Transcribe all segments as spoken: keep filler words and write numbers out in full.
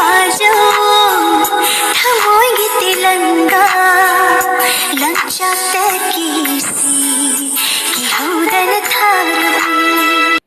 आ जाओ, थमोएंगे तिलंगा, लंचा तैकी सी, कि हौदन थारवी।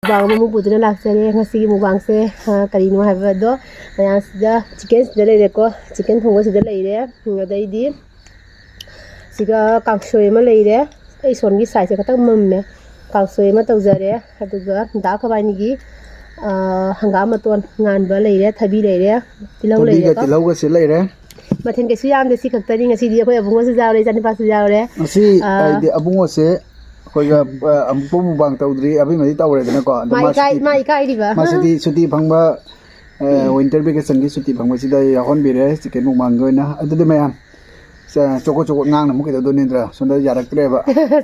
ꯃꯨꯛꯕꯥꯡ ꯑꯃꯃꯨꯛ ꯄꯨꯗꯨꯅ ꯂꯥꯛꯆꯔꯦ꯫ ꯉꯁꯤꯒꯤ ꯃꯨꯛꯕꯥꯡꯁꯦ, ꯑ, ꯀꯔꯤꯅꯣ ꯍꯥꯏꯕꯗꯣ, ꯃꯌꯥꯝꯁꯤꯗ ꯆꯤꯛꯀꯟ ꯁꯤꯗ ꯂꯩꯔꯦꯀꯣ, ꯆꯤꯛꯀꯟ ꯊꯣꯡꯕ ꯁꯤꯗ ꯂꯩꯔꯦ꯫ ꯎꯝ, ꯑꯗꯩꯗꯤ ꯁꯤꯒ ꯀꯥꯡꯁꯣꯏ ꯑꯃ ꯂꯩꯔꯦ꯫ ꯑꯩ ꯁꯣꯝꯒꯤ ꯁꯥꯏꯠꯁꯦ ꯈꯤꯇꯪ ꯃꯝꯃꯦ꯫ ꯀꯥꯡꯁꯣꯏ ꯑꯃ ꯇꯧꯖꯔꯦ꯫ ꯑꯗꯨꯒ ꯗꯥ ꯀꯕꯥꯏꯅꯤꯒꯤ, ꯑ, ꯍꯪꯒꯥꯝ ꯃꯇꯣꯟ ꯉꯥꯟꯕ ꯂꯩꯔꯦ, ꯊꯕꯤ ꯂꯩꯔꯦ, ꯇꯤꯜꯍꯧ ꯊꯕꯤꯒ ꯂꯩꯔꯦꯀꯣ꯫ ꯇꯤꯜꯍꯧꯒꯁꯦ ꯂꯩꯔꯦ꯫ ꯃꯊꯦꯜ ꯀꯩꯁꯨ ꯌꯥꯝꯗꯦ, ꯁꯤ ꯈꯛꯇꯅꯤ ꯉꯁꯤꯗꯤ꯫ ꯑꯩꯈꯣꯏ ꯑꯕꯨꯡꯉꯣꯁꯨ ꯌꯥꯎꯔꯦ, ꯏꯆꯥꯅꯨꯄꯥꯁꯨ ꯌꯥꯎꯔꯦ꯫ ꯉꯁꯤ ꯑꯥ꯫ ꯍꯥꯏꯗꯤ ꯑꯕꯨꯡꯉꯣꯁꯦ ꯑꯩꯈꯣꯏꯒ, ꯑ, ꯑꯃꯨꯛꯐꯥꯎ ꯃꯨꯛꯕꯥꯡ ꯇꯧꯗ꯭ꯔꯤ, ꯑꯕꯦꯝꯃꯗꯤ ꯇꯧꯔꯦꯗꯅꯀꯣ꯫ ꯑꯗꯣ ꯃꯥ ꯃꯥ ꯏꯀꯥꯏ-, ꯁꯨꯇꯤ, ꯃꯥ ꯏꯀꯥꯏꯔꯤꯕ꯫ ꯃꯥ ꯁꯨꯇꯤ, ꯁꯨꯇꯤ ꯐꯪꯕ, ꯑ, ꯋꯤꯟꯇꯔ ꯚꯦꯀꯦꯁꯟꯒꯤ ꯁꯨꯇꯤ ꯐꯪꯕꯁꯤꯗ ꯌꯥꯎꯍꯟꯕꯤꯔꯦ ꯆꯤꯛꯀꯟ ꯃꯨꯛꯕꯥꯡꯒꯤ ꯑꯣꯏꯅ꯫ ꯑꯗꯨꯗꯤ ꯃꯌꯥꯝ, ꯆ-, ꯆꯣꯀꯣꯠ ꯆꯣꯀꯣꯠ ꯉꯥꯡꯅ ꯑꯃꯨꯛ ꯀꯩꯗꯧꯗꯣꯏꯅꯤꯗ꯭ꯔꯥ? ꯁꯣꯝꯗ ꯌꯥꯔꯛꯇ꯭ꯔꯦꯕ꯫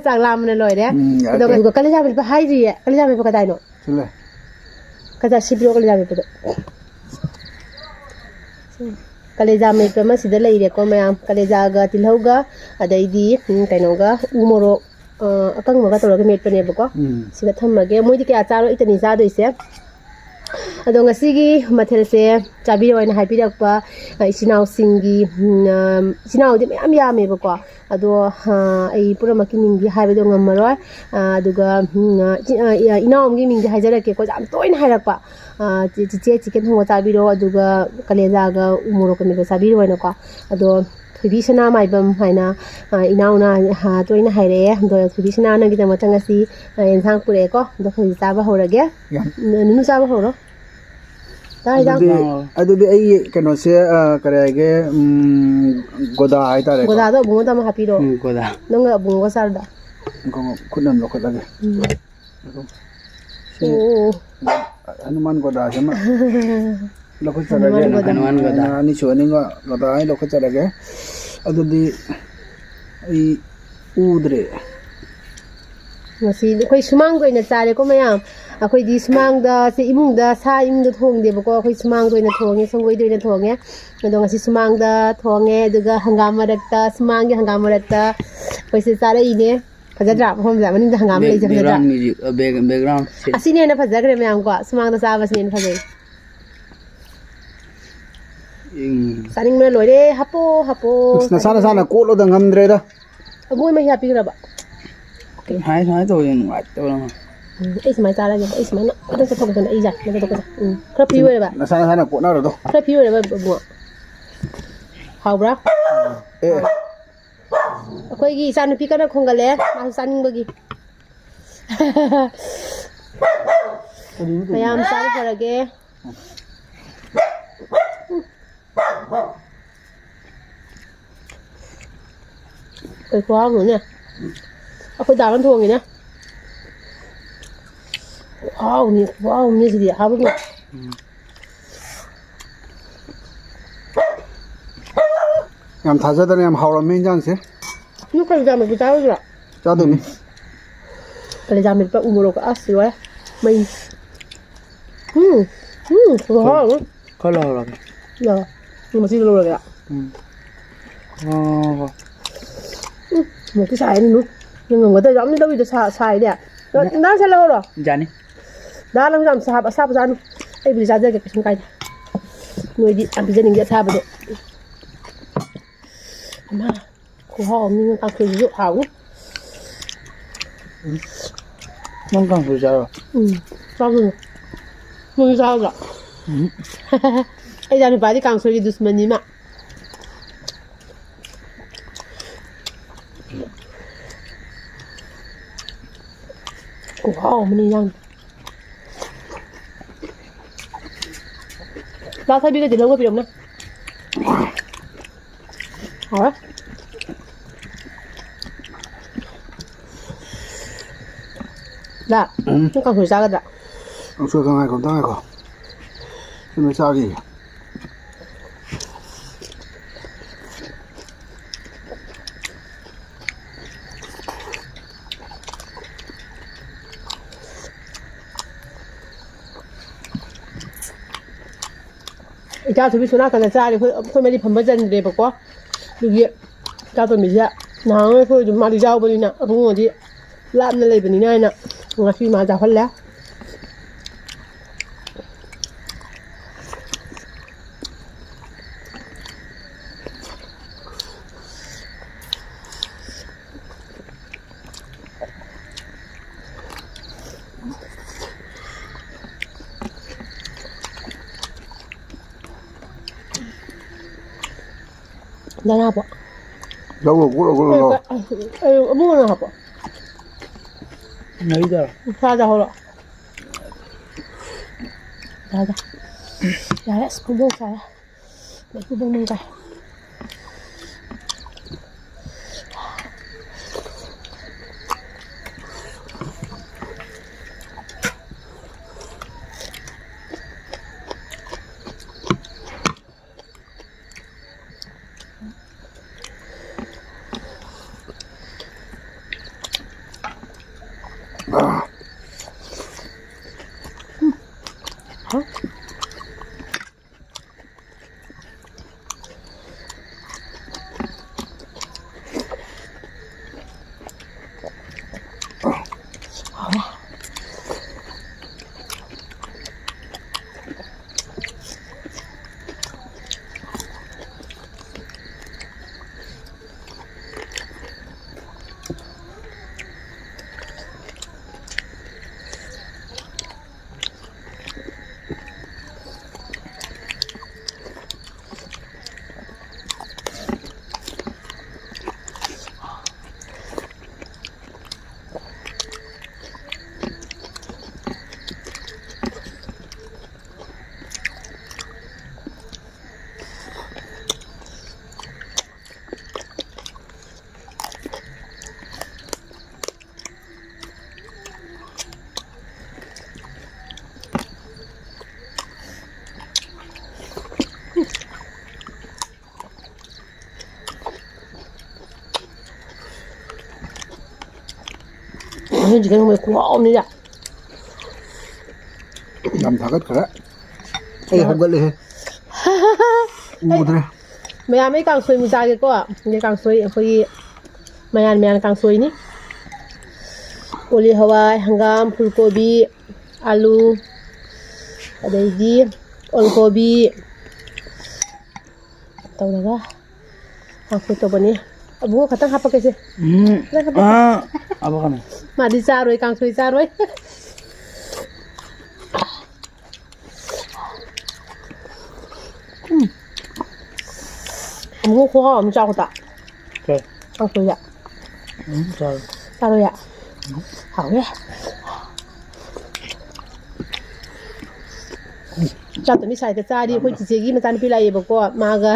ꯆꯥꯛ ꯂꯥꯝꯕꯅ ꯂꯣꯏꯔꯦ꯫ ꯎꯝ, ꯑꯗꯣ ꯌꯥꯔꯛꯇ꯭ꯔꯦ꯫ ꯀꯩꯅꯣ, ꯀꯂꯦꯖꯥ ꯃꯦꯠꯄ ꯍꯥꯏꯗ꯭ꯔꯤꯌꯦ꯫ ꯀꯂꯦꯖꯥ ꯃꯦꯠꯄ ꯀꯗꯥꯏꯅꯣ? ꯁꯤ ꯂꯩ꯫ ꯀꯖꯥ ꯁꯤꯕꯤꯔꯣ ꯀꯂꯦꯖꯥ ꯃꯦꯠꯄꯗꯣ꯫ ꯀꯂꯦꯖꯥ ꯃꯦꯠꯄ ꯑꯃ ꯁꯤꯗ ꯂꯩꯔꯦꯀꯣ ꯃꯌꯥꯝ꯫ ꯀꯂꯦꯖꯥꯒ ꯇꯤꯜꯍꯧꯒ, ꯑꯗꯩꯗꯤ, ꯎꯝ, ꯀꯩꯅꯣꯒ, ꯎ ꯃꯣꯔꯣꯛ, ꯑ, ꯑꯀꯪꯕꯒ ꯇꯧꯔꯒ ꯃꯦꯠꯄꯅꯦꯕꯀꯣ꯫ ꯎꯝ꯫ ꯁꯤꯗ ꯊꯝꯃꯒꯦ꯫ ꯃꯣꯏꯗꯤ ꯀꯌꯥ ꯆꯥꯔꯣꯏ, ꯏꯇꯅꯤ ꯆꯥꯗꯣꯏꯁꯦ꯫ ꯑꯗꯣ ꯉꯁꯤꯒꯤ ꯃꯊꯦꯜꯁꯦ ꯆꯥꯕꯤꯔꯣ ꯍꯥꯏꯅ ꯍꯥꯏꯕꯤꯔꯛꯄ, ꯑ, ꯏꯆꯤꯟ ꯏꯅꯥꯎꯁꯤꯡꯒꯤ, ꯎꯝ, ꯑ, ꯏꯆꯤꯟ ꯏꯅꯥꯎꯗꯤ ꯃꯌꯥꯝ ꯌꯥꯝꯃꯦꯕꯀꯣ꯫ ꯑꯗꯣ, ꯑ, ꯑꯩ ꯄꯨꯝꯅꯃꯛꯀꯤ ꯃꯤꯡꯗꯤ ꯍꯥꯏꯕꯗꯣ ꯉꯝꯃꯔꯣꯏ꯫ ꯑ, ꯑꯗꯨꯒ, ꯎꯝ, ꯑ, ꯏꯆꯤ-, ꯑ, ꯏ-, ꯏꯅꯥꯎ ꯑꯃꯒꯤ ꯃꯤꯡꯗꯤ ꯍꯥꯏꯖꯔꯛꯀꯦꯀꯣ, ꯌꯥꯝ ꯇꯣꯏꯅ ꯍꯥꯏꯔꯛꯄ꯫ ꯑ, ꯆꯤ-, ꯆꯤꯆꯦ, ꯆꯤꯛꯀꯟ ꯊꯣꯡꯕ ꯆꯥꯕꯤꯔꯣ, ꯑꯗꯨꯒ ꯀꯂꯦꯖꯥꯒ ꯎ ꯃꯣꯔꯣꯛꯀ ꯃꯦꯠꯄ ꯆꯥꯕꯤꯔꯣ ꯍꯥꯏꯅꯀꯣ꯫ ꯑꯗꯣ ꯊꯣꯏꯕꯤ ꯁꯅꯥꯃꯥꯏꯕꯝ ꯍꯥꯏꯅ, ꯑ, ꯏꯅꯥꯎꯅ, ꯑ, ꯇꯣꯏꯅ ꯍꯥꯏꯔꯛꯑꯦ꯫ ꯑꯗꯣ ꯊꯣꯏꯕꯤ ꯁꯅꯥ, ꯅꯪꯒꯤꯗꯃꯛꯇ ꯉꯁꯤ, ꯑ, ꯑꯦꯟꯁꯥꯡ ꯄꯨꯔꯛꯑꯦꯀꯣ꯫ ꯑꯗꯣ ꯑꯩꯈꯣꯏ ꯆꯥꯕ ꯍꯧꯔꯒꯦ꯫ ꯌꯥꯝ ꯅ-, ꯅꯨꯅꯨ ꯆꯥꯕ ꯍꯧꯔꯣ꯫ ꯆꯥꯛ ꯍꯤꯟꯖꯥꯡ ꯑꯗꯨꯗꯤ, ꯑꯗꯨꯗꯤ ꯑꯩ ꯀꯩꯅꯣꯁꯦ, ꯑ, ꯀꯔꯤ ꯍꯥꯏꯒꯦ, ꯎꯝ, ꯒꯣꯗꯥ ꯍꯥꯏꯇꯥꯔꯦꯀꯣ꯫ ꯒꯣꯗꯥꯗꯣ ꯑꯕꯨꯡꯉꯣꯗ ꯑꯃ ꯍꯥꯞꯄꯤꯔꯣ꯫ ꯎꯝ, ꯒꯣꯗꯥ꯫ ꯅꯪꯒ ꯑꯕꯨꯡꯉꯣꯒ ꯆꯥꯔꯗ꯫ ꯈꯨꯠ ꯑꯃ ꯂꯧꯈꯠꯂꯒꯦ꯫ ꯎꯝ꯫ ꯁꯤ ꯑꯣ꯫ ꯍꯅꯨꯃꯥꯟ ꯒꯣꯗꯥꯁꯦ ꯑꯃ ꯂꯧꯈꯠꯆꯔꯒꯦ꯫ ꯍꯅꯨꯃꯥꯟ ꯒꯣꯗꯥ꯫ ꯍꯅꯨꯃꯥꯟ ꯒꯣꯗꯥ꯫ ꯑꯅꯤꯁꯨ ꯑꯅꯤꯃꯛ ꯒꯣꯗꯥ ꯑꯩ ꯂꯧꯈꯠꯆꯔꯒꯦ꯫ ꯑꯗꯨꯗꯤ ꯑꯩ ꯎꯗ꯭ꯔꯦ꯫ ꯉꯁꯤ ꯑꯩꯈꯣꯏ ꯁꯨꯃꯥꯡꯗ ꯑꯣꯏꯅ ꯆꯥꯔꯦꯀꯣ ꯃꯌꯥꯝ꯫ ꯑꯩꯈꯣꯏꯗꯤ ꯁꯨꯃꯥꯡꯗ, ꯁꯤ ꯏꯃꯨꯡꯗ ꯁꯥ ꯏꯃꯨꯡꯗ ꯊꯣꯡꯗꯦꯕꯀꯣ꯫ ꯑꯩꯈꯣꯏ ꯁꯨꯃꯥꯡꯗ ꯑꯣꯏꯅ ꯊꯣꯡꯉꯦ, ꯁꯪꯒꯣꯏꯗ ꯑꯣꯏꯅ ꯊꯣꯡꯉꯦ꯫ ꯑꯗꯣ ꯉꯁꯤ ꯁꯨꯃꯥꯡꯗ ꯊꯣꯡꯉꯦ, ꯑꯗꯨꯒ ꯍꯪꯒꯥꯝ ꯃꯔꯛꯇ, ꯁꯨꯃꯥꯡꯒꯤ ꯍꯪꯒꯥꯝ ꯃꯔꯛꯇ ꯑꯩꯈꯣꯏꯁꯦ ꯆꯥꯔꯛꯏꯅꯦ꯫ ꯐꯖꯗ꯭ꯔꯥ? ꯃꯐꯝꯁꯦ ꯃꯅꯤꯡꯗ ꯍꯪꯒꯥꯝ ꯂꯩꯁꯦ ꯐꯖꯗ꯭ꯔꯥ? Background music, ꯑ, back-, background ꯁꯤ꯫ ꯑꯁꯤꯅ ꯍꯦꯟꯅ ꯐꯖꯈ꯭ꯔꯦ ꯃꯌꯥꯝꯀꯣ꯫ ꯁꯨꯃꯥꯡꯗ ꯆꯥꯕꯁꯤꯅ ꯍꯦꯟꯅ ꯐꯖꯩ꯫ ꯎꯝ꯫ ꯆꯥꯅꯤꯡꯕꯅ ꯂꯣꯏꯔꯦ꯫ ꯍꯥꯞꯄꯣ, ꯍꯥꯞꯄꯣ꯫ ꯑꯁ, ꯅꯁꯥ ꯅꯁꯥꯅ ꯀꯣꯠꯂꯣꯗ, ꯉꯝꯗ꯭ꯔꯦꯗ꯫ ꯑꯕꯣꯏ ꯃꯍꯤ ꯍꯥꯞꯄꯤꯈ꯭ꯔꯕ? ꯁꯨꯃꯥꯏ, ꯁꯨꯃꯥꯏꯅ ꯇꯧꯕꯁꯦ ꯅꯨꯡꯉꯥꯏꯇꯕ ꯑꯃ꯫ ꯎꯝ, ꯑꯩ ꯁꯨꯃꯥꯏꯅ ꯆꯥꯔꯒꯦ꯫ ꯑꯩ ꯁꯨꯃꯥꯏꯅ ꯈꯤꯇꯪ ꯆꯠꯊꯣꯛꯀꯦ ꯈꯟꯕ꯫ ꯑꯩ ꯌꯥꯏ꯫ ꯅꯠꯇ꯭ꯔꯣ ꯇꯣꯛꯀꯁꯦ꯫ ꯎꯝ, ꯈꯔ free ꯑꯣꯏꯔꯕ? ꯅꯁꯥ ꯅꯁꯥꯅ ꯀꯣꯠꯅꯔꯣꯗꯣ꯫ ꯈꯔ free ꯑꯣꯏꯔꯕ, ꯏꯕꯨꯡꯉꯣ? ꯍꯥꯎꯕ꯭ꯔꯥ? ꯑꯦ꯫ ꯑꯩꯈꯣꯏꯒꯤ ꯏꯆꯥꯅꯨꯄꯤ ꯀꯟꯅ ꯈꯣꯡꯒꯠꯂꯦ, ꯃꯥꯁꯨ ꯆꯥꯅꯤꯡꯕꯒꯤ꯫ ꯃꯌꯥꯝ ꯆꯥꯕ ꯍꯧꯔꯒꯦ꯫ ꯀꯩ ꯈꯨꯍꯥꯎꯅꯣꯅꯦ? ꯑꯩꯈꯣꯏ ꯗꯥꯅ ꯊꯣꯡꯉꯤꯅꯦ꯫ ꯈꯨꯍꯥꯎꯅꯤ, ꯈꯨꯍꯥꯎꯅꯤ ꯁꯤꯗꯤ꯫ ꯍꯥꯎꯕ꯭ꯔꯣ? ꯎꯝ꯫ ꯌꯥꯝ ꯊꯥꯖꯗꯅ ꯌꯥꯝ ꯍꯥꯎꯔꯝꯃꯦ ꯏꯟꯖꯥꯡꯁꯦ꯫ ꯅꯪ ꯀꯂꯦꯖꯥ ꯃꯔꯨ ꯆꯥꯔꯣꯏꯗ꯭ꯔꯣ? ꯆꯥꯗꯣꯏꯅꯤ꯫ ꯀꯂꯦꯖꯥ ꯃꯦꯠꯄ ꯎ ꯃꯣꯔꯣꯛꯀ ꯑꯁ ꯂꯣꯏꯔꯦ꯫ ꯃꯩ꯫ ꯎꯝ꯫ ꯎꯝ꯫ ꯈꯨꯍꯥꯎ ꯑꯃ꯫ ꯈꯔ ꯂꯧꯔꯒꯦ꯫ ꯂꯧꯔꯣ꯫ ꯎꯝ, ꯃꯁꯤꯗ ꯂꯧꯔꯒꯦ꯫ ꯎꯝ꯫ ꯍꯣ, ꯍꯣ, ꯍꯣ꯫ ꯎꯝ꯫ ꯃꯣꯔꯣꯛꯇꯤ ꯁꯥꯏ ꯅꯨ꯫ ꯅꯪ ꯉꯝꯒꯗ꯭ꯔꯥ? ꯌꯥꯝ ꯂꯧꯔꯤꯗꯣ ꯁꯥ-, ꯁꯥꯏꯅꯦ꯫ ꯅꯪ, ꯅꯪ ꯁꯦ ꯂꯧꯔꯣ꯫ ꯌꯥꯅꯤ꯫ ꯗꯥ ꯅꯪ ꯌꯥꯝ ꯁꯥꯕ, ꯑꯁꯥꯕ ꯆꯥꯅꯨ꯫ ꯑꯩꯕꯨꯗꯤ ꯆꯥꯖꯒꯦ, ꯀꯩꯁꯨꯝ ꯀꯥꯏꯗꯦ꯫ ꯅꯣꯏꯗꯤ ꯌꯥꯝ ꯄꯤꯖꯅꯤꯡꯗꯦ ꯑꯁꯥꯕꯗꯣ꯫ ꯏꯃꯥ, ꯈꯨꯍꯥꯎ ꯑꯃꯅꯤ, ꯀꯥꯡꯁꯣꯏꯁꯤꯁꯨ ꯍꯥꯎꯅꯤ꯫ ꯅꯪ ꯀꯥꯡꯁꯣꯏ ꯆꯥꯔꯣ? ꯎꯝ, ꯆꯥꯗꯣꯏꯅꯦ꯫ ꯅꯪꯁꯨ ꯆꯥꯔꯗ꯭ꯔꯣ? ꯎꯝ꯫ ꯑꯩ ꯏꯆꯥ ꯅꯨꯄꯥꯗꯤ ꯀꯥꯡꯁꯣꯏꯒꯤ ꯗꯨꯁꯃꯟꯅꯤ ꯃꯥ꯫ ꯈꯨꯍꯥꯎ ꯑꯃꯅꯤ ꯏꯟꯖꯥꯡ꯫ ꯆꯥ ꯊꯕꯤꯒꯗꯤ ꯂꯧꯕ ꯄꯤꯔꯝꯅꯦ꯫ ꯍꯥꯎꯔꯦ꯫ ꯂꯥ, ꯎꯝ꯫ ꯅꯪ ꯀꯥꯡꯁꯣꯏ ꯆꯥꯒꯗ꯭ꯔꯥ? ꯀꯥꯡꯁꯣꯏ ꯈꯛ ꯉꯥꯏꯈꯣ, ꯑꯝꯇ ꯉꯥꯏꯈꯣ꯫ ꯁꯤꯃ ꯆꯥꯈꯤꯒꯦ꯫ ꯏꯆꯥ ꯊꯣꯏꯕꯤ ꯁꯣꯝ ꯅꯥꯀꯟꯗ ꯆꯥꯔꯤ꯫ ꯑꯩꯈꯣꯏ, ꯑꯩꯈꯣꯏ ꯃꯔꯤ ꯐꯝꯕ ꯆꯟꯗ꯭ꯔꯦꯕꯀꯣ꯫ ꯑꯗꯨꯒꯤ ꯏꯆꯥ ꯇꯣꯝꯕꯤꯁꯦ ꯅꯍꯥꯟꯉꯩ ꯑꯩꯈꯣꯏ ꯑꯗꯨꯝ ꯃꯥꯗꯤ ꯌꯥꯎꯕꯅꯤꯅ, ꯑꯕꯨꯡꯉꯣꯗꯤ ꯂꯥꯞꯅ ꯂꯩꯕꯅꯤꯅ ꯍꯥꯏꯅ ꯉꯁꯤ ꯃꯥ ꯆꯥꯎꯍꯜꯂꯦ꯫ ꯗꯥꯏꯅꯥ ꯍꯥꯞꯄꯣ꯫ ꯂꯧꯔꯣ, ꯀꯣꯠꯂꯣ, ꯀꯣꯠꯂꯣ, ꯂꯧꯔꯣ꯫ ꯑꯩ, ꯑꯩ, ꯑꯕꯨꯡꯉꯣꯅ ꯍꯥꯞꯄꯣ꯫ ꯅꯩꯗ꯫ ꯆꯥꯗ ꯍꯧꯔꯣ꯫ ꯌꯥꯔꯦ, ꯌꯥꯔꯦ, ꯑꯁ, ꯐꯨꯠꯕꯣꯜ ꯆꯥꯔꯦ꯫ ꯃꯩꯈꯨ ꯕꯪ ꯕꯪ ꯀꯥꯏ꯫ ꯍꯧꯖꯤꯛꯀꯤ ꯅꯣꯡꯃꯩ ꯈꯨꯍꯥꯎ ꯑꯃꯅꯤꯗ꯫ ꯌꯥꯝ ꯊꯥꯒꯠꯈ꯭ꯔꯦ꯫ ꯑꯩ ꯍꯧꯒꯠꯂꯦꯍꯦ꯫ ꯎꯗ꯭ꯔꯦ꯫ ꯃꯌꯥꯝ ꯑꯩ ꯀꯥꯡꯁꯣꯏ ꯑꯃꯨꯛ ꯆꯥꯒꯦꯀꯣ꯫ ꯑꯗꯩ ꯀꯥꯡꯁꯣꯏ ꯑꯩꯈꯣꯏꯒꯤ ꯃꯌꯥꯟ ꯃꯌꯥꯟ ꯀꯥꯡꯁꯣꯏꯅꯤ꯫ ꯀꯣꯂꯤ ꯍꯋꯥꯏ, ꯍꯪꯒꯥꯝ, ꯐꯨꯜꯀꯣꯕꯤ, ꯑꯂꯨ, ꯑꯗꯩꯗꯤ ꯑꯣꯜꯀꯣꯕꯤ ꯇꯧꯔꯒ ꯀꯥꯡꯁꯣꯏ ꯇꯧꯕꯅꯤ꯫ ꯑꯕꯨꯡꯉꯣ ꯈꯛꯇꯪ ꯍꯥꯞꯄꯛꯀꯦꯁꯦ꯫ ꯎꯝ꯫ ꯅꯪ ꯍꯥꯞꯄꯛꯀꯦ꯫ ꯑꯥ, ꯍꯥꯞꯄꯛꯀꯅꯨ꯫ ꯃꯥꯗꯤ ꯆꯥꯔꯣꯏ, ꯀꯥꯡꯁꯣꯏ ꯆꯥꯔꯣꯏ꯫ ꯎꯝ꯫ ꯑꯃꯨꯛ ꯈꯨꯍꯥꯎ ꯑꯃ ꯆꯥꯎ ꯈꯨꯗꯥ꯫ ꯀꯩ? ꯀꯥꯡꯁꯣꯏꯗ꯫ ꯎꯝ, ꯆꯥꯔꯣꯏ꯫ ꯆꯥꯔꯣꯏꯌꯦ? ꯍꯥꯎꯋꯦ꯫ ꯆꯥꯛꯇꯣ ꯃꯤ ꯁꯥꯏꯗ ꯆꯥꯔꯤ꯫ ꯑꯩꯈꯣꯏ ꯆꯤꯆꯦꯒꯤ ꯃꯆꯥꯅꯨꯄꯤ ꯂꯥꯛꯑꯦꯕꯀꯣ꯫ ꯃꯥꯒ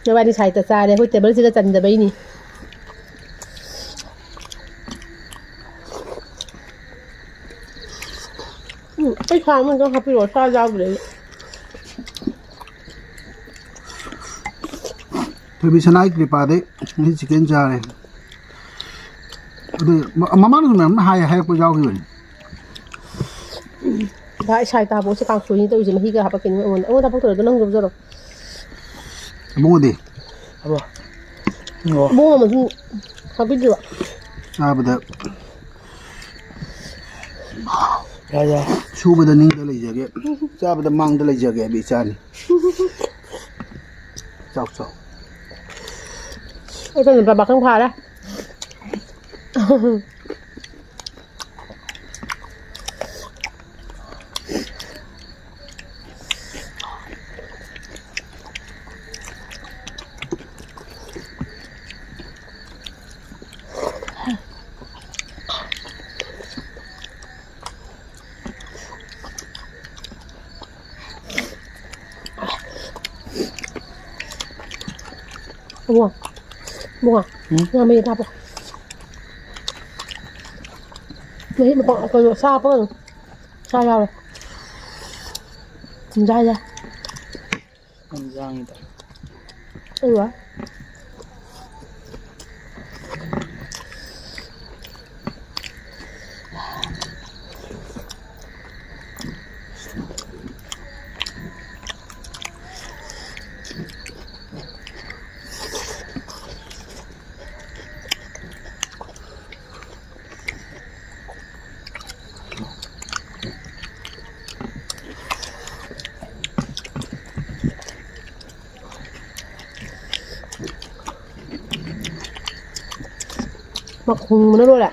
ꯃꯕꯥꯅꯤ ꯁꯥꯏꯗ ꯆꯥꯔꯦ꯫ ꯑꯩꯈꯣꯏ ꯇꯦꯕꯜꯁꯤꯒ ꯆꯟꯗꯕꯩꯅꯤ꯫ ꯎꯝ, ꯑꯩ ꯈꯥꯡ ꯑꯃꯇꯪ ꯍꯥꯞꯄꯤꯔꯛꯑꯣ, ꯁꯥ ꯌꯥꯎꯗ꯭ꯔꯦ ꯑꯩ꯫ ꯊꯣꯏꯕꯤ ꯁꯅꯥꯒꯤ ꯀ꯭ꯔꯤꯄꯥꯗꯩ ꯉꯁꯤ ꯆꯤꯀꯦꯟ ꯆꯥꯔꯦ꯫ ꯑꯗꯨ ꯃ-, ꯃꯃꯥꯡꯗꯁꯨ ꯃꯌꯥꯝ ꯍꯥꯏ-, ꯍꯥꯏꯔꯛꯄ ꯌꯥꯎꯈꯤꯕꯅꯤ꯫ ꯚꯥꯏ, ꯁꯥꯏ ꯇꯥꯕꯣꯛꯁꯦ ꯀꯥꯡꯁꯣꯏꯅꯤ ꯇꯧꯔꯤꯁꯦ, ꯃꯍꯤꯒ ꯍꯥꯞꯄꯛꯈꯤꯅꯤ ꯑꯩꯉꯣꯟꯗ꯫ ꯑꯩꯉꯣꯟꯗ ꯍꯥꯞꯄꯛꯇꯣꯏꯔꯣ? ꯑꯗꯣ ꯅꯪ ꯂꯧꯖꯔꯣ꯫ ꯑꯕꯨꯡꯉꯣꯗꯤ? ꯑꯕꯣ꯫ ꯏꯕꯨꯡꯉꯣ ꯑꯃꯁꯨ ꯍꯥꯞꯄꯤꯗ꯭ꯔꯤꯕ? ꯆꯥꯕꯗ ꯌꯥꯏ, ꯌꯥꯏ꯫ ꯁꯨꯕꯗ ꯅꯤꯡꯗ ꯂꯩꯖꯒꯦ, ꯆꯥꯕꯗ ꯃꯥꯡꯗ ꯂꯩꯖꯒꯦ ꯍꯥꯏꯕ ꯏꯆꯥꯅꯤ꯫ ꯆꯥꯎ, ꯆꯥꯎ꯫ ꯑꯩ ꯀꯩꯅꯣ ꯄꯥꯈꯪ ꯐꯥꯔꯦ꯫ ꯏꯕꯨꯡꯉꯣ, ꯏꯕꯨꯡꯉꯣ, ꯎꯝ? ꯉꯥ ꯃꯍꯤ ꯍꯥꯞꯄꯣ꯫ ꯃꯍꯤ ꯃꯄꯪ, ꯀꯩꯅꯣ, ꯁꯥ ꯍꯥꯞꯄꯒꯅꯨ꯫ ꯁꯥ ꯌꯥꯎꯔꯦ꯫ ꯊꯨꯝꯖꯥ ꯍꯥꯏꯁꯦ꯫ ꯌꯥꯝ ꯌꯥꯡꯉꯤꯗ꯫ ꯑꯩ ꯋꯥ꯫ ꯃꯈꯣꯡꯕꯅ ꯂꯣꯏꯔꯦ꯫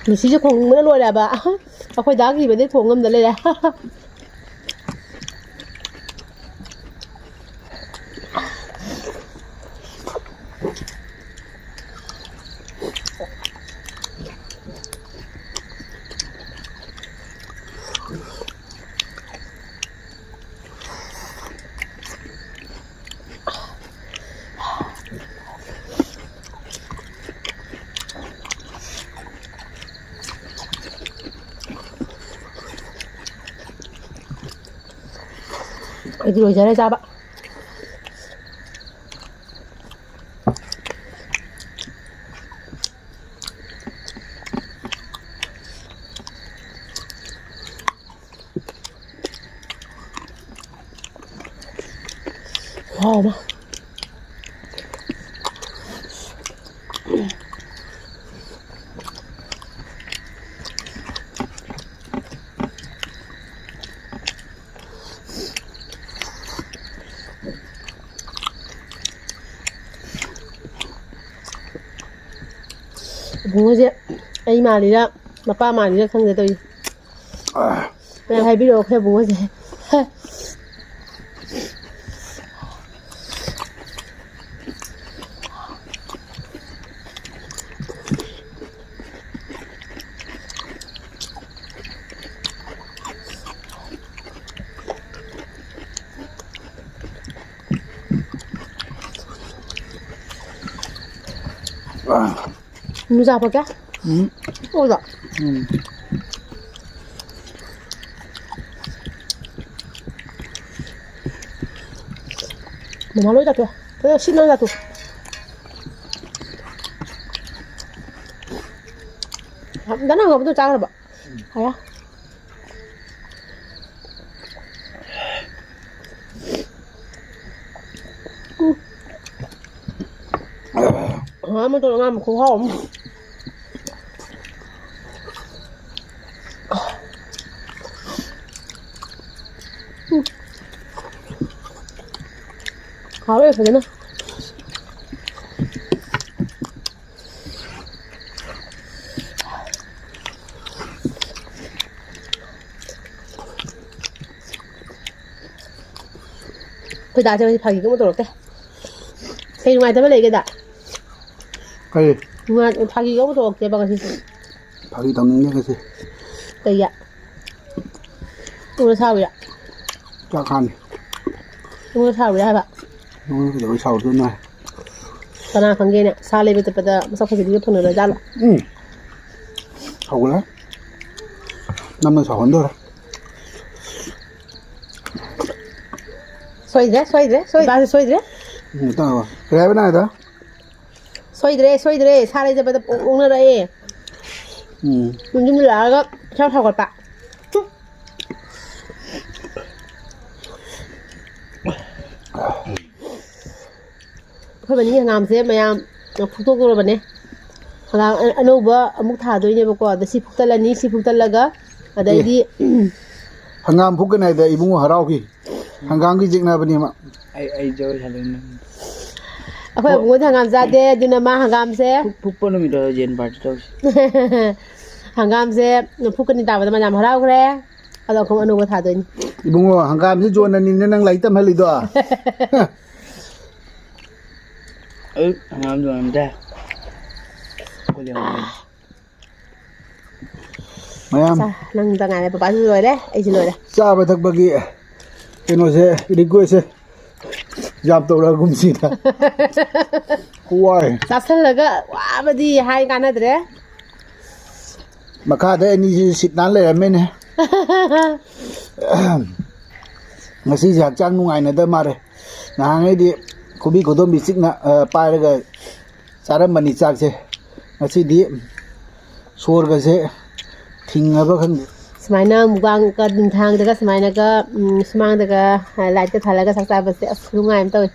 ꯂꯨꯁꯤꯁꯦ ꯈꯣꯡꯕꯅ ꯂꯣꯏꯔꯦꯕ꯫ ꯑꯩꯈꯣꯏ ꯗꯥ ꯀꯤꯕꯗꯩ ꯈꯣꯡ ꯉꯝꯗ ꯂꯩꯔꯦ꯫ ꯑꯩꯗꯤ ꯂꯣꯏꯖꯔꯦ ꯆꯥꯕ꯫ ꯍꯥꯎꯕ꯫ ꯏꯕꯨꯡꯉꯣꯁꯦ ꯑꯩ ꯃꯥꯜꯂꯤꯔ ꯃꯄꯥ ꯃꯥꯜꯂꯤꯔ ꯈꯪꯗꯦ ꯇꯧꯔꯤꯁꯦ꯫ ꯃꯌꯥꯝ ꯍꯥꯏꯕꯤꯔꯛꯑꯣ ꯑꯩꯈꯣꯏ ꯏꯕꯨꯡꯉꯣꯁꯦ꯫ ꯅꯨꯖꯥ ꯄꯣꯛꯀꯦ? ꯎꯝ꯫ ꯑꯣꯏꯕ? ꯎꯝ꯫ ꯃꯃꯥ ꯂꯣꯏ ꯆꯥꯊꯣꯛꯑꯦ꯫ ꯑꯗꯣ ꯁꯤ ꯅꯪ ꯆꯥꯊꯣꯛ꯫ ꯗꯅꯥ ꯍꯧꯕꯗꯣ ꯆꯥꯈ꯭ꯔꯕ? ꯍꯥꯏꯔ? ꯎꯝ꯫ ꯉꯥ ꯑꯃ ꯇꯧꯔ ꯉꯥ ꯈꯨꯍꯥꯎ ꯑꯃ꯫ ꯎꯝ꯫ ꯍꯥꯎꯋꯦ ꯐꯖꯅ꯫ ꯑꯩꯈꯣꯏ ꯗꯥꯁꯦ ꯉꯁꯤ ꯐꯥꯒꯤꯒ ꯑꯃ ꯇꯧꯔꯛꯇꯦ꯫ ꯀꯩ ꯅꯨꯡꯉꯥꯏꯇꯕ ꯂꯩꯒꯦꯗ? ꯀꯔꯤ? ꯅꯨꯡꯉꯥꯏ-, ꯐꯥꯒꯤꯒ ꯑꯃ ꯇꯧꯔꯛꯇꯦꯕ ꯉꯁꯤ꯫ ꯐꯥꯒꯤ ꯇꯧꯅꯤꯡꯗꯦ ꯉꯁꯤ꯫ ꯀꯩꯒꯤ? ꯅꯪꯅ ꯁꯥꯎꯔꯤꯔꯥ? ꯆꯥꯛ ꯈꯥꯡꯉꯤ꯫ ꯅꯪꯅ ꯁꯥꯎꯔꯤꯔꯥ ꯍꯥꯏꯕ? ꯅꯪꯅ ꯀꯩꯗꯧꯕꯩ ꯁꯥꯎꯗꯣꯏꯅꯣ? ꯀꯅꯥ ꯈꯪꯒꯦꯅꯦ? ꯁꯥ ꯂꯩꯕ ꯆꯠꯄꯗ ꯃꯁꯛ ꯐꯖꯕꯤꯒ ꯐꯪꯅꯔꯖꯥꯠꯂꯣ? ꯎꯝ꯫ ꯁꯥꯎꯒꯠꯂꯦ꯫ ꯅꯪꯅ ꯁꯥꯎꯍꯟꯗꯣꯔꯦ꯫ ꯁꯣꯏꯗ꯭ꯔꯦ, ꯁꯣꯏꯗ꯭ꯔꯦ, ꯁꯣꯏ-, ꯏꯄꯥꯁꯦ ꯁꯣꯏꯗ꯭ꯔꯦ꯫ ꯎꯝ, ꯇꯥꯔꯕ? ꯀꯩ ꯍꯥꯏꯕ ꯅꯪ ꯍꯥꯏꯗꯣ? ꯁꯣꯏꯗ꯭ꯔꯦ, ꯁꯣꯏꯗ꯭ꯔꯦ꯫ ꯁꯥ ꯂꯩꯖꯕꯗ ꯄꯣꯛ ꯑꯣꯛꯅꯔꯛꯑꯦ꯫ ꯎꯝ꯫ ꯌꯨꯝ ꯌꯨꯝꯗ ꯂꯥꯛꯑꯒ ꯏꯁꯥ ꯁꯥꯎꯒꯠꯄ꯫ ꯑꯩꯈꯣꯏ ꯃꯅꯤꯡꯒꯤ ꯍꯪꯒꯥꯝꯁꯦ ꯃꯌꯥꯝ ꯐꯨꯛꯇꯣꯛꯇꯣꯔꯕꯅꯦ꯫ ꯍꯪꯒꯥꯝ ꯑ-, ꯑꯅꯧꯕ ꯑꯃꯨꯛ ꯊꯥꯗꯣꯏꯅꯦꯕꯀꯣ꯫ ꯑꯗ ꯁꯤ ꯐꯨꯛꯇꯠꯂꯅꯤ, ꯁꯤ ꯐꯨꯛꯇꯠꯂꯒ ꯑꯗꯩꯗꯤ ꯑꯦ꯫ ꯍꯪꯒꯥꯝ ꯐꯨꯛꯀꯅꯤ ꯍꯥꯏꯗ ꯏꯕꯨꯡꯉꯣ ꯍꯔꯥꯎꯈꯤ꯫ ꯍꯪꯒꯥꯝꯒꯤ ꯆꯤꯛꯅꯕꯅꯦ ꯃꯥ꯫ ꯑꯩ, ꯑꯩ ꯖꯒꯣꯏ ꯁꯥꯗꯣꯏꯅꯦ꯫ ꯑꯩꯈꯣꯏ ꯑꯕꯨꯡꯉꯣꯗꯤ ꯍꯪꯒꯥꯝ ꯆꯥꯗꯦ, ꯑꯗꯨꯅ ꯃꯥ ꯍꯪꯒꯥꯝꯁꯦ ꯐꯨꯛ-, ꯐꯨꯛꯄ ꯅꯨꯃꯤꯠꯇꯣ ꯌꯦꯟ party ꯇꯧꯁꯤ꯫ ꯍꯪꯒꯥꯝꯁꯦ ꯐꯨꯛꯀꯅꯤ ꯇꯥꯕꯗ ꯃꯥ ꯌꯥꯝ ꯍꯔꯥꯎꯈ꯭ꯔꯦ꯫ ꯑꯗꯣ ꯑꯩꯈꯣꯏ ꯑꯅꯧꯕ ꯊꯥꯗꯣꯏꯅꯤ꯫ ꯏꯕꯨꯡꯉꯣ, ꯍꯪꯒꯥꯝꯁꯦ ꯖꯣꯟ ꯑꯅꯤꯅꯦ ꯅꯪ ꯂꯥꯏꯔꯤꯛ ꯇꯝꯍꯜꯂꯤꯗꯣ? ꯑꯩ ꯍꯪꯒꯥꯝ ꯖꯣꯟ ꯑꯝꯇ꯫ ꯑꯩꯈꯣꯏꯗꯤ ꯍꯪꯒꯥꯝ ꯃꯌꯥꯝ ꯆꯥ, ꯅꯪꯗ ꯉꯥꯏꯔꯦ, ꯕꯕꯥꯁꯨ ꯂꯣꯏꯔꯦ, ꯑꯩꯁꯨ ꯂꯣꯏꯔꯦ꯫ ꯆꯥꯕ ꯊꯛꯄꯒꯤ ꯀꯩꯅꯣꯁꯦ, request ꯁꯦ ꯌꯥꯝ ꯇꯧꯔꯒꯨꯝꯁꯤꯗ꯫ ꯋꯥꯏ꯫ ꯆꯥꯁꯜꯂꯒ ꯋꯥꯕꯗꯤ ꯍꯥꯏ ꯀꯥꯟꯅꯗ꯭ꯔꯦ꯫ ꯃꯈꯥꯗ ꯑꯅꯤꯁꯤ ꯁꯤꯠ ꯅꯥꯟ ꯂꯩꯔꯝꯃꯦꯅꯦ꯫ ꯉꯁꯤꯁꯦ ꯍꯛꯆꯥꯡ ꯅꯨꯡꯉꯥꯏꯅꯗ ꯃꯥꯜꯂꯦ꯫ ꯅꯍꯥꯟꯉꯩꯗꯤ ꯈꯨꯕꯤ ꯈꯨꯗꯣꯝꯕꯤ ꯆꯤꯛꯅ, ꯑ, ꯄꯥꯏꯔꯒ ꯆꯥꯔꯝꯕꯅꯤ ꯆꯥꯛꯁꯦ꯫ ꯉꯁꯤꯗꯤ ꯁꯣꯔꯒꯁꯦ ꯊꯤꯡꯉꯕ ꯈꯪꯗꯦ꯫ ꯁꯨꯃꯥꯏꯅ ꯃꯨꯛꯕꯥꯡꯒ ꯅꯨꯡꯗꯥꯡꯗꯒ ꯁꯨꯃꯥꯏꯅꯒ, ꯎꯝ, ꯁꯨꯃꯥꯡꯗꯒ, ꯑ, light ꯀ ꯊꯥꯜꯂꯒ ꯆꯥꯛ ꯆꯥꯕꯁꯦ ꯑꯁ ꯈꯨꯅꯨꯡꯉꯥꯏ ꯑꯃ ꯇꯧꯋꯦ꯫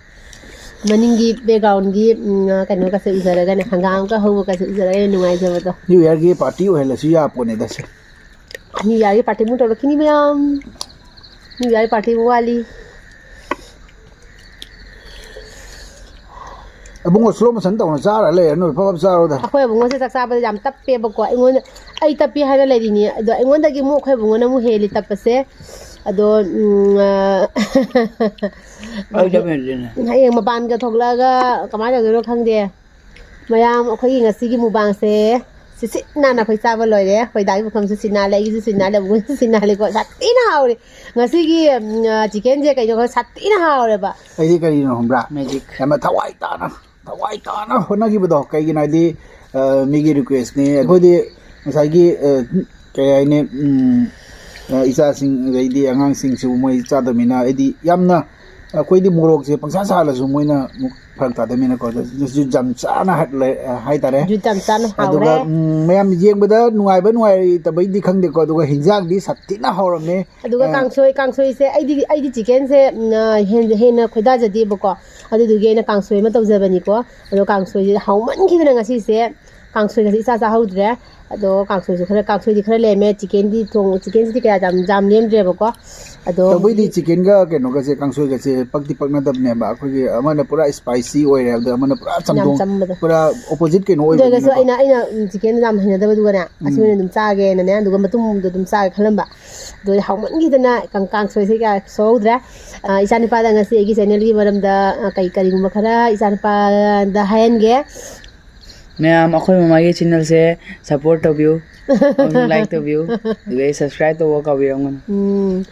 ꯃꯅꯤꯡꯒꯤ background ꯒꯤ, ꯎꯝ, ꯀꯩꯅꯣꯒꯁꯦ ꯎꯖꯔꯒꯅꯦ, ꯍꯪꯒꯥꯝꯒ ꯍꯧꯕꯒꯁꯦ ꯎꯖꯔꯒꯅꯦ ꯅꯨꯡꯉꯥꯏꯖꯕꯗꯣ꯫ New Year ꯒꯤ party ꯑꯣꯏꯍꯜꯂꯁꯨ ꯌꯥꯄꯣꯠꯅꯤꯗ ꯁꯦ꯫ New Year ꯒꯤ party ꯑꯃꯨꯛ ꯇꯧꯔꯛꯈꯤꯅꯤ ꯃꯌꯥꯝ꯫ New Year ꯒꯤ party ꯑꯃꯨꯛ ꯋꯥꯠꯂꯤ꯫ ꯄꯨꯡ ꯁ꯭ꯂꯣ ꯃꯣꯁꯟ ꯇꯧꯅ ꯆꯥꯔ ꯂꯩꯔ ꯅꯣꯏ ꯐꯕ ꯆꯥꯔꯣꯗ꯫ ꯑꯩꯈꯣꯏ ꯑꯕꯨꯡꯉꯣꯁꯦ ꯆꯥꯛ ꯆꯥꯕꯗ ꯌꯥꯝ ꯇꯞꯄꯦꯕꯀꯣ꯫ ꯑꯩꯉꯣꯟꯗ, ꯑꯩ ꯇꯞꯄꯤ ꯍꯥꯏꯅ ꯂꯩꯔꯤꯅꯤ, ꯑꯗꯣ ꯑꯩꯉꯣꯟꯗꯒꯤ ꯑꯃꯨꯛ ꯑꯩꯈꯣꯏ ꯑꯕꯨꯡꯉꯣꯅ ꯑꯃꯨꯛ ꯍꯦꯜꯂꯤ ꯇꯞꯄꯁꯦ꯫ ꯑꯗꯣ ꯎꯝ, ꯑ, ꯑꯩ ꯆꯠꯃꯤꯟꯅꯗꯣꯏꯅꯦ꯫ ꯍꯌꯦꯡ ꯃꯄꯥꯟꯒ ꯊꯣꯛꯂꯛꯑꯒ ꯀꯃꯥꯏꯅ ꯇꯧꯗꯣꯏꯅꯣ ꯈꯪꯗꯦ꯫ ꯃꯌꯥꯝ ꯑꯩꯈꯣꯏꯒꯤ ꯉꯁꯤꯒꯤ ꯃꯨꯛꯕꯥꯡꯁꯦ ꯁꯤꯁꯤꯠ ꯅꯥꯟꯅ ꯑꯩꯈꯣꯏ ꯆꯥꯕ ꯂꯣꯏꯔꯦ꯫ ꯑꯩꯈꯣꯏ ꯗꯥꯒꯤ ꯄꯨꯈꯝꯁꯨ ꯁꯤꯠ ꯅꯥꯜꯂꯦ, ꯑꯩꯒꯤꯁꯨ ꯁꯤꯠ ꯅꯥꯜꯂꯦ, ꯑꯕꯨꯡꯉꯣꯁꯨ ꯁꯤꯠ ꯅꯥꯜꯂꯦꯀꯣ꯫ ꯁꯥꯊꯤꯅ ꯍꯥꯎꯔꯦ ꯉꯁꯤꯒꯤ ꯎꯝ, ꯆꯤꯛꯀꯟꯁꯦ꯫ ꯀꯩꯅꯣ ꯈꯪꯗꯦ, ꯁꯥꯊꯤꯅ ꯍꯥꯎꯔꯦꯕ꯫ ꯑꯩꯗꯤ ꯀꯔꯤꯅꯣ ꯈꯪꯕ꯭ꯔꯥ? ꯃꯦꯖꯤꯛ꯫ ꯌꯥꯝꯅ ꯊꯋꯥꯏ ꯇꯥꯅ, ꯊꯋꯥꯏ ꯇꯥꯅ ꯍꯣꯠꯅꯈꯤꯕꯗꯣ꯫ ꯀꯩꯒꯤꯅꯣ ꯍꯥꯏꯗꯤ, ꯑ, ꯃꯤꯒꯤ ꯔꯤꯀ꯭ꯋꯦꯁꯅꯤ꯫ ꯑꯩꯈꯣꯏꯗꯤ ꯉꯁꯥꯏꯒꯤ, ꯑ, ꯀꯩ ꯍꯥꯏꯅꯤ, ꯎꯝ, ꯑ, ꯏꯆꯥꯁꯤꯡ ꯑꯗꯩꯗꯤ ꯑꯉꯥꯡꯁꯤꯡꯁꯨ ꯃꯣꯏ ꯆꯥꯗꯕꯅꯤꯅ ꯑꯩꯗꯤ ꯌꯥꯝꯅ, ꯑꯩꯈꯣꯏꯗꯤ ꯃꯣꯔꯣꯛꯁꯦ ꯄꯪꯁꯥ ꯁꯥꯍꯜꯂꯁꯨ ꯃꯣꯏꯅ ꯑꯃꯨꯛ ꯐꯔꯛ ꯇꯥꯗꯕꯅꯤꯅꯀꯣ꯫ ꯑꯗꯨ ꯌꯥꯝ ꯆꯥꯅ ꯍꯥꯏ-, ꯂꯩ-, ꯍꯥꯏꯇꯥꯔꯦ꯫ ꯖꯨꯠ ꯌꯥꯝ ꯆꯥꯅ ꯑꯗꯨꯒ, ꯍꯥꯎꯔꯦ꯫ ꯎꯝ, ꯃꯌꯥꯝ ꯌꯦꯡꯕꯗ ꯅꯨꯡꯉꯥꯏꯕ ꯅꯨꯡꯉꯥꯏꯇꯕꯩꯗꯤ ꯈꯪꯗꯦꯀꯣ, ꯑꯗꯨꯒ ꯍꯤꯟꯖꯥꯡꯗꯤ ꯁꯥꯊꯤꯅ ꯍꯥꯎꯔꯝꯃꯦ꯫ ꯑꯗꯨꯒ ꯑ, ꯀꯥꯡꯁꯣꯏ, ꯀꯥꯡꯁꯣꯏꯁꯦ ꯑꯩꯗꯤ, ꯑꯩꯗꯤ ꯆꯤꯛꯀꯟꯁꯦ ꯎꯝ, ꯑ, ꯍꯦꯟ-, ꯍꯦꯟꯅ ꯈꯣꯏꯗꯥꯖꯗꯦꯕꯀꯣ꯫ ꯑꯗꯨꯗꯨꯒꯤ ꯑꯩꯅ ꯀꯥꯡꯁꯣꯏ ꯑꯃ ꯇꯧꯖꯕꯅꯤꯀꯣ꯫ ꯑꯗꯣ ꯀꯥꯡꯁꯣꯏꯁꯦ ꯍꯥꯎꯃꯟꯈꯤꯗꯅ ꯉꯁꯤꯁꯦ ꯀꯥꯡꯁꯣꯏꯒꯁꯦ ꯏꯆꯥ ꯆꯥꯍꯧꯗ꯭ꯔꯦ꯫ ꯑꯗꯣ ꯀꯥꯡꯁꯣꯏꯁꯨ ꯈꯔ, ꯀꯥꯡꯁꯣꯏꯗꯤ ꯈꯔ ꯂꯦꯝꯃꯦ꯫ ꯆꯤꯛꯀꯟꯗꯤ ꯊꯣꯡ-, ꯆꯤꯛꯀꯟꯁꯤꯗꯤ ꯀꯌꯥ ꯌꯥꯝ, ꯌꯥꯝ ꯂꯦꯝꯗ꯭ꯔꯦꯕꯀꯣ꯫ ꯑꯗꯣ ꯇꯧꯕꯩꯗꯤ ꯆꯤꯛꯀꯟꯒ ꯀꯩꯅꯣꯒꯁꯦ, ꯀꯥꯡꯁꯣꯏꯒꯁꯦ ꯄꯛꯇꯤ ꯄꯛꯅꯗꯕꯅꯦꯕ꯫ ꯑꯩꯈꯣꯏꯒꯤ ꯑꯃꯅ ꯄꯨꯔꯥ ꯏꯁꯄꯥꯏꯁꯤ ꯑꯣꯏꯔꯦ, ꯑꯗ ꯑꯃꯅ ꯄꯨꯔꯥ ꯌꯥꯝ ꯆꯝꯊꯣꯡ, ꯆꯝꯕꯗꯣ꯫ ꯄꯨꯔꯥ ꯑꯣꯄꯣꯖꯤꯠ ꯀꯩꯅꯣ ꯑꯗꯨ ꯑꯣꯏꯔꯒꯁꯨ ꯑꯣꯏꯕꯅꯤꯅꯀꯣ꯫ ꯑꯩꯅ, ꯑꯩꯅ ꯎꯝ, ꯆꯤꯛꯀꯟ ꯌꯥꯝ ꯍꯩꯅꯗꯕꯗꯨꯒꯅꯦ ꯑꯁꯤ ꯎꯝ꯫ ꯑꯣꯏꯅ ꯑꯗꯨꯝ ꯆꯥꯒꯦꯅꯅꯦ, ꯑꯗꯨꯒ ꯃꯇꯨꯝꯗꯣ ꯑꯗꯨꯝ ꯆꯥꯒꯦ ꯈꯜꯂꯝꯕ꯫ ꯑꯗꯣ ꯍꯥꯎꯃꯟꯈꯤꯗꯅ ꯀꯥꯡ-, ꯀꯥꯡꯁꯣꯏꯁꯦ ꯀꯌꯥ ꯁꯧꯍꯧꯗ꯭ꯔꯦ꯫ ꯑ, ꯏꯆꯥꯅꯨꯄꯥꯗ ꯉꯁꯤ ꯑꯩꯒꯤ ꯆꯦꯅꯦꯜꯒꯤ ꯃꯔꯝꯗ, ꯑ, ꯀꯩ, ꯀꯔꯤꯒꯨꯝꯕ ꯈꯔ ꯏꯆꯥꯅꯨꯄꯥꯗ ꯍꯥꯏꯍꯟꯒꯦ꯫ ꯃꯌꯥꯝ ꯑꯩꯈꯣꯏ ꯃꯃꯥꯒꯤ ꯆꯦꯅꯦꯜꯁꯦ ꯁꯞꯄꯣꯔꯠ ꯇꯧꯕꯤꯌꯨ, ꯑꯃꯁꯨꯡ ꯂꯥꯏꯛ ꯇꯧꯕꯤꯌꯨ, ꯑꯗꯨꯒ ꯁꯕꯁꯀ꯭ꯔꯥꯏꯕ ꯇꯧꯕ ꯀꯥꯎꯕꯤꯔꯝꯒꯅꯨ꯫ ꯎꯝ,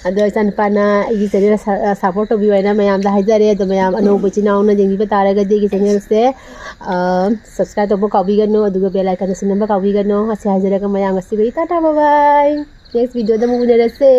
ꯑꯗꯣ ꯏꯆꯥꯅꯨꯄꯥꯅ ꯑꯩꯒꯤ ꯆꯦꯅꯦꯜ ꯁ-, ꯑ, ꯁꯞꯄꯣꯔꯠ ꯇꯧꯕꯤꯌꯨ ꯍꯥꯏꯅ ꯃꯌꯥꯝꯗ ꯍꯥꯏꯖꯔꯦ꯫ ꯑꯗꯣ ꯃꯌꯥꯝ ꯑꯅꯧꯕ ꯏꯆꯤꯟ ꯏꯅꯥꯎꯅ ꯌꯦꯡꯕꯤꯕ ꯇꯥꯔꯒꯗꯤ ꯑꯩꯒꯤ ꯆꯦꯅꯦꯜꯁꯦ, ꯑ, ꯁꯕꯁꯀ꯭ꯔꯥꯏꯕ ꯇꯧꯕ ꯀꯥꯎꯕꯤꯒꯅꯨ, ꯑꯗꯨꯒ ꯕꯦꯜ ꯑꯥꯏꯀꯟꯗꯁꯨ ꯅꯝꯕ ꯀꯥꯎꯕꯤꯒꯅꯨ꯫ ꯑꯁꯤ ꯍꯥꯏꯖꯔꯒ ꯃꯌꯥꯝ ꯉꯁꯤꯒꯤꯗꯤ ꯇꯥꯇꯥ ꯕꯥꯏ ꯕꯥꯏ꯫ ꯅꯦꯛꯁ ꯚꯤꯗꯤꯑꯣꯗ ꯑꯃꯨꯛ ꯎꯅꯔꯁꯦ꯫